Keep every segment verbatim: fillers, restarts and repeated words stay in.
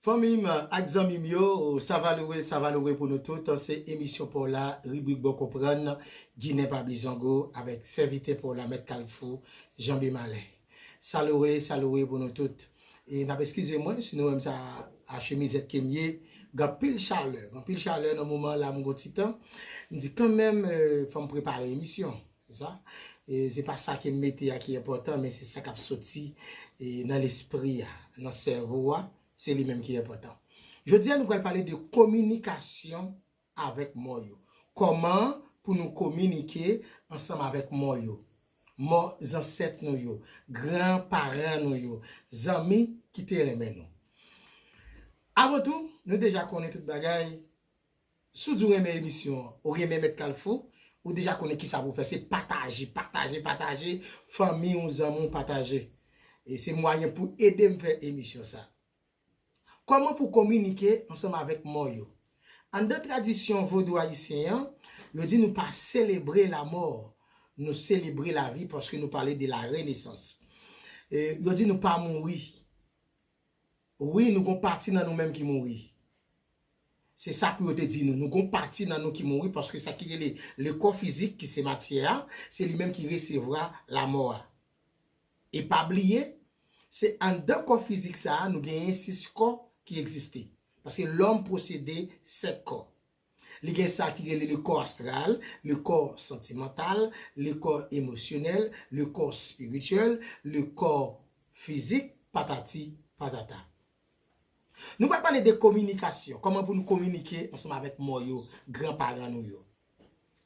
Fanmi m ak zanmi m yo, sa va loure, sa va loure pou nou tout. Se emisyon pa w la, ribrik Bon Konprann, Ginen pa Bizongo, avèk sèvitè pa w la, Mèt Kalfou, Janbe Malè. Sa loure, sa loure pou nou tout. E n ap eskize mwen si nou wè m sa a chemizèt ke m ye. Gen anpil chalè, gen anpil chalè nan moman la, m gon ti tan. M di kanmenm, eh, fò m prepare emisyon. Se sa. E se pa sa ke m mete a ki enpòtan, men se sa k ap soti, e, nan lespri a, nan sèvo a, se li menm ki enpòtan. Jodi a, nou pral pale de kominikasyon avèk mò yo. Kòman pou nou kominike ansanm avèk mò yo? Mò zansèt nou yo, gran paran nou yo, zanmi ki te renmen nou. Avan tou, nou deja konnen tout bagay. Si w di w renmen emisyon an, ou renmen Mèt Kalfou, ou deja konnen kisa pou w fè. Se pataje, pataje, pataje. Fanmi w, zanmi w, pataje. E se mwayen pou ede m fè emisyon sa. Kòman pou kominike ansanm avèk mò yo? Anndan tradisyon vodou ayisyen an, yo di nou pa selebre lamò, nou selebre lavi paske nou pale de la renesans. E, yo di nou pa mouri. Wi, nou gon pati nan nou menm ki mouri. Se sa pou yo te di nou. Nou gon pati nan nou ki mouri paske sa ki rele le kò fizik, ki se matyè a, se li menm ki resevwa lamò a. E pa bliye, se anndan kò fizik sa a, nou genyen sis kò ki egziste. Paske lòm posede senk kò. Li gen sa ki rele le kò astral, le kò santimantal, le kò emosyonèl, le kò espirityèl, le kò fizik, patati patata. Nou pral pale de kominikasyon, kòman pou nou kominike ansanm avèk mò yo, gran paran nou yo.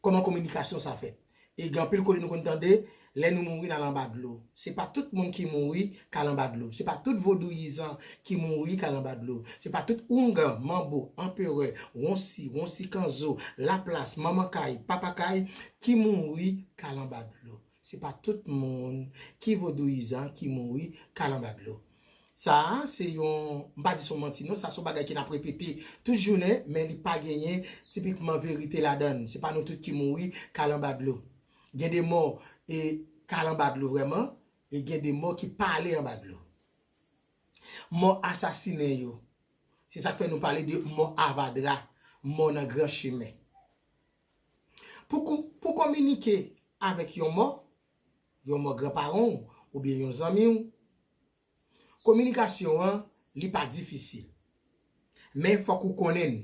Kòman kominikasyon sa fèt? E gen anpil kote nou konn tande, lè nou mouri, n al anba dlo. Se pa tout moun ki mouri k al anba dlo. Se pa tout vodouyizan ki mouri k al anba dlo. Se pa tout oungan, manbo, anperè, wonsi, wonsi kanzo, laplas, manman kay, papa kay ki mouri k al anba dlo. Se pa tout moun ki vodouyizan ki mouri k al anba dlo. Sa a, se yon, m pa di se yon manti non, sa se yon bagay ke n ap repete tout jounen, men li pa genyen tipikman verite ladan l. Se pa nou tout ki mouri k al anba dlo. Gen de mò, e, k al anba dlo vrèman, e gen de mò ki pa ale anba dlo. Mò asasinen yo. Se sa k fè nou pale de mò avadra, mò nan gran chemen. Pou kou-, pou kominike avèk yon mò, yon mò gran paran w, oubyen yon zanmi w, kominikasyon an, li pa difisil. Men fòk ou konnen l.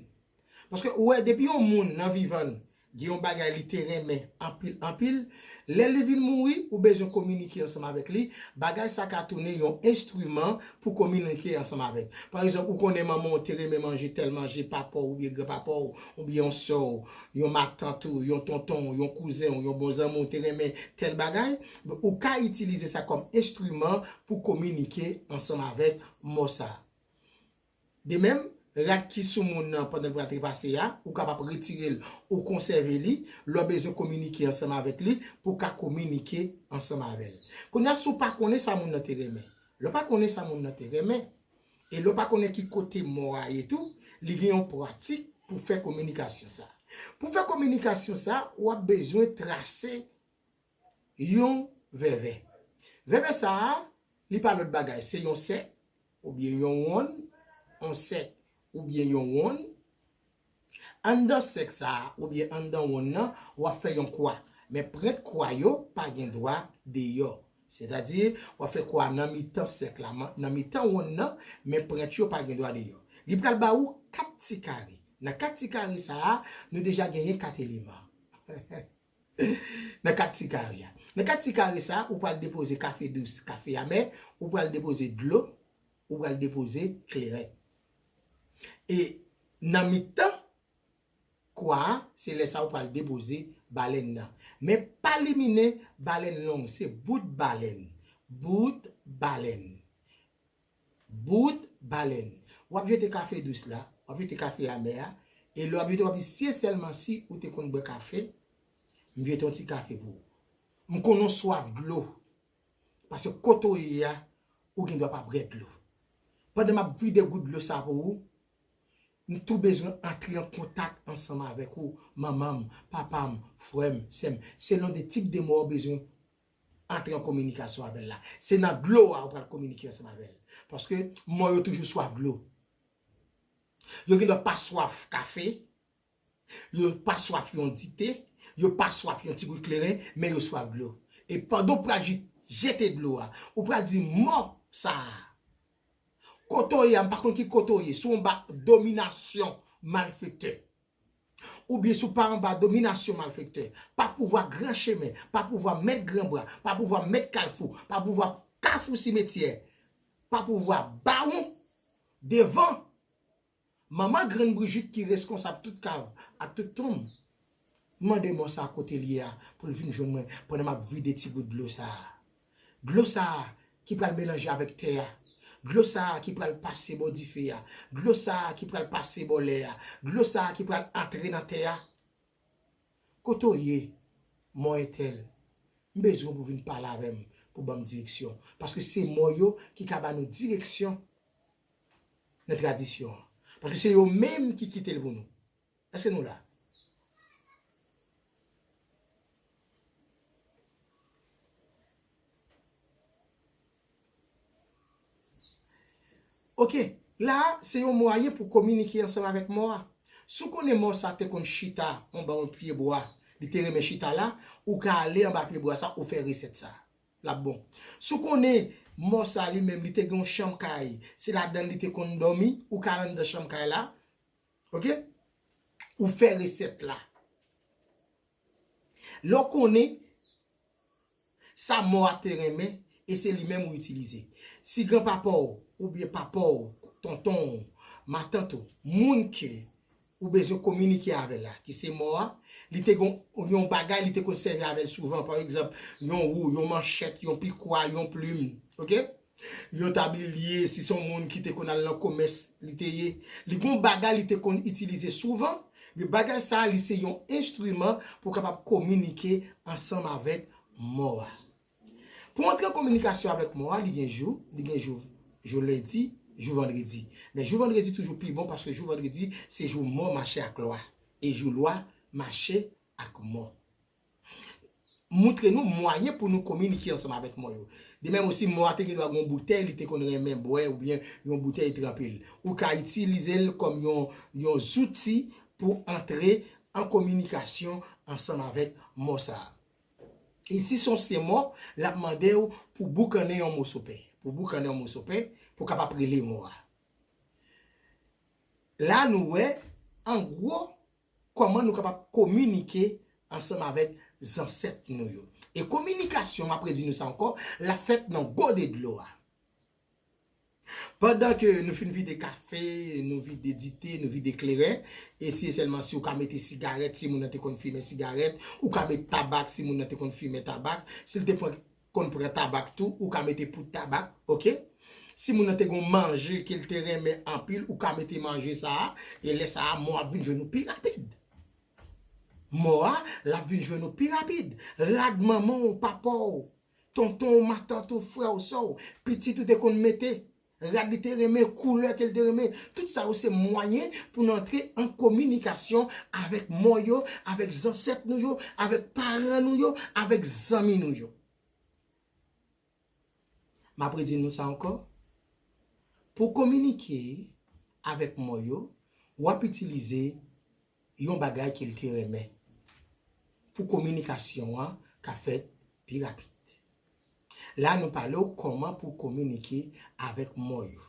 Paske ou wè, depi yon moun nan vivan l, gen yon bagay li te renmen anpil, anpil, lè li vin mouri, ou bezwen kominike ansanm avèk li, bagay sa ka tounen yon enstriman pou kominike ansanm avèk. Pa egzanp, ou konnen manman w te renmen manje tèl manje, papa w oubyen granpapa w, oubyen yon sè w, yon matant ou, yon tonton w, yon kouzen w, yon bon zanmi w te renmen tèl bagay, ou ka itilize sa kòm enstriman pou kominike ansanm avèk mò sa a. De menm, rad ki sou moun nan pandan l pral trepase a, ou kapab retire l, ou konsève li, lè w bezwen kominike ansanm avèk li, pou w ka kominike ansanm avè l. Kounye a, si w pa konnen sa moun nan te renmen, lè w pa konnen sa moun nan te renmen, e lè w pa konnen ki kote mò a ye tou, li gen yon pratik pou fè kominikasyon sa. Pou fè kominikasyon sa, w ap bezwen trase yon vèvè. Vèvè sa a, li pa lòt bagay, se yon sèk oubyen yon wonn, yon sèk oubyen yon wonn. Anndan sèk sa a oubyen anndan wonn nan, w ap fè yon kwa. Men pwent kwa yo pa gen dwa deyò. Sètadi, w ap fè kwa nan mitan sèk la, nan mitan wonn nan, men pwent yo pa gen dwa deyò. Li pral ba ou kat ti kare. Nan kat ti kare sa a, nou deja genyen kat eleman. Nan kat ti kare a. Nan kat ti kare sa a, ou pral depoze kafe dous, kafe amè, ou pral depoze dlo, ou pral depoze kleren. E nan mitan kwa a, se lè sa a ou pral depoze balèn nan. Men pa limine balèn long, se bout balèn. Bout balèn. Bout balèn. W ap jete kafe dous la, w ap jete kafe amè a, e lè w ap jete, w ap di, si e sèlman si ou te konn bwè kafe, m jete yon ti kafe pou ou. M konnen w swaf dlo. Paske kote w ye a, ou gen dwa pa bwè dlo. Pandan m ap vide gout dlo sa pou ou, m tou bezwen antre an kontak ansanm avèk ou, manman m, papa m, frè m, sè m, selon de tip de mò w bezwen antre an kominikasyon avè l la. Se nan dlo a ou pral kominike ansanm avè l. Paske mò yo toujou swaf dlo. Yo gendwa pa swaf kafe, yo pa swaf yon dite, yo pa swaf yon ti gout kleren, men yo swaf dlo. E pandan w pral ji-, jete dlo a, ou pral di mò sa a. Kote w ye a, m pa konn ki kote w ye, si w anba dominasyon malfektè. Oubyen si w pa anba dominasyon malfektè, pa pouvwa gran chemen, pa pouvwa mèt gran bra, pa pouvwa mèt kalfou, pa pouvwa kafou simetyè, pa pouvwa bawon devan, manman grann Brijit ki reskonsab tout kav ak tout tonm, mande mò sa a kote l ye a pou l vin jwenn mwen pandan m ap vide ti gout dlo sa a. Dlo sa a ki pral melanje avèk tè a. Dlo sa a ki pral pase bò dife a. Dlo sa a ki pral pase bò lè a. Dlo sa a ki pral antre nan tè a. Kote w ye, mò entèl? M bezwen w pou vin pale avè m, pou ban m direksyon. Paske se mò yo ki ka ba nou direksyon nan tradisyon an. Paske se yo menm ki kite l pou nou. Èske nou la? Oke, la a, se yon mwayen pou kominike ansanm avèk mò a. Si w konnen mò sa te konn chita anba yon pye bwa, li te renmen chita la, ou ka ale anba pye bwa sa, ou fè resèt sa. L ap bon. Si w konnen mò sa li menm, li te gen yon chanm kay, se ladan l li te konn dòmi, ou ka al anndan chanm kay la, oke? Ou fè resèt la. Lè w konnen sa mò a te renmen, e se li menm ou itilize. Si granpapa w, oubyen papa w, tonton w, matant ou, moun ke ou bezwen kominike avè l la, ki se mò a, li te gen yon bagay li te konn sèvi avè l souvan, pa egzanp, yon wou, yon manchèt, yon pikwa, yon plim, oke? Yon tablilye, si se yon moun ki te konn al nan komès, li te ye. Li gen yon bagay li te konn itilize souvan, men bagay sa a, li se yon enstriman pou w kapab kominike ansanm avèk mò a. Pou antre an kominikasyon avèk mò a, li gen jou, li gen jou, jou lendi, jou vandredi. Men jou vandredi toujou pi bon paske jou vandredi, se jou mò mache ak lwa. E jou lwa mache ak mò. Montre nou mwayen pou nou kominike ansanm avèk mò yo. De menm osi, mò a te gendwa gen yon boutèy li te konn renmen bwè oubyen yon boutèy tranpe l. Ou ka itilize l kòm yon, yon zouti pou antre an kominikasyon ansanm avèk mò sa a. E si se yon se mò, l ap mande w pou boukannen yon moso pen. Pou boukannen yon moso pen, pou w kapab rele mò a. La nou wè, an gwo, kòman nou kapab kominike ansanm avèk zansèt nou yo. E kominikasyon, m ap redi nou sa ankò, l ap fèt nan gode dlo a. Pandan ke nou fin vide kafe, nou vide dite, nou vide kleren, e si e sèlman si w ka mete sigarèt, si moun nan te konn fimen sigarèt, ou ka mete tabak, si moun nan te konn fimen tabak, si l te pran, konn pran tabak tou, ou ka mete poud tabak, oke? Si moun nan te gon manje ke l te renmen anpil, ou ka mete manje sa a, e lè sa a, mò ap vin jwenn ou pi rapid. Mò a, l ap vin jwenn ou pi rapid. Rad manman w, papa w, tonton w, matant ou, frè w, sè w, pitit ou te konn mete, rad li te renmen, koulè ke l te renmen. Tout sa yo se mwayen pou nou antre an kominikasyon avèk mò yo, avèk zansèt nou yo, avèk paran nou yo, avèk zanmi nou yo. M ap redi nou sa ankò. Pou kominike avèk mò yo, w ap itilize yon bagay ke l te renmen pou kominikasyon an ka fèt pi rapid. La, nou pale w kòman pou kominike avèk mò yo.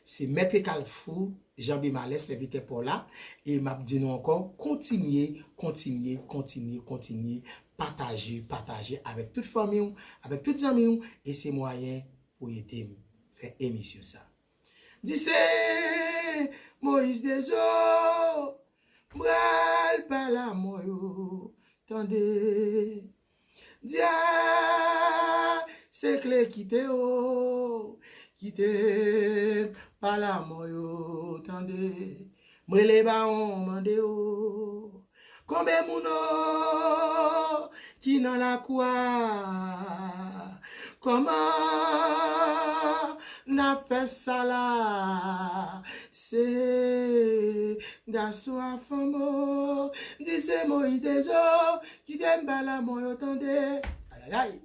Se Mèt Kalfou, Jan Bimalè, sèvitè pa w la, e m ap di nou ankò, kontinye, kontinye, kontinye, kontinye, pataje, pataje avèk tout fanmi w, avèk tout zanmi w, e se mwayen pou ede m fè emisyon sa. Di se Moyiz Dezo, m pral pale a mò yo, tande. Di a se kle kite yo, kite m pale a mò yo, tande. M rele bawon mande yo, konbyen moun o ki nan lakou a? Kòman n ap fè sa la? Se gason a fanm o, di se Moyiz Dezo, kite m pale a mò yo, tande. Ayayay.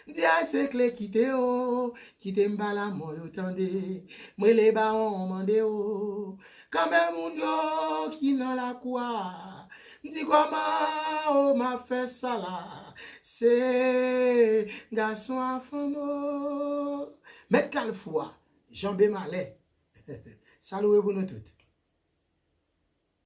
M di ay se kle kite o, kite m ba lanmò yo tande. M rele bawon mande o, kanmenm moun yo ki nan lakou a. M di kòman o m ap fè sa la, se gason a fanm o. Mèt Kalfou a, Janbe Malè. Salut pou nou tout.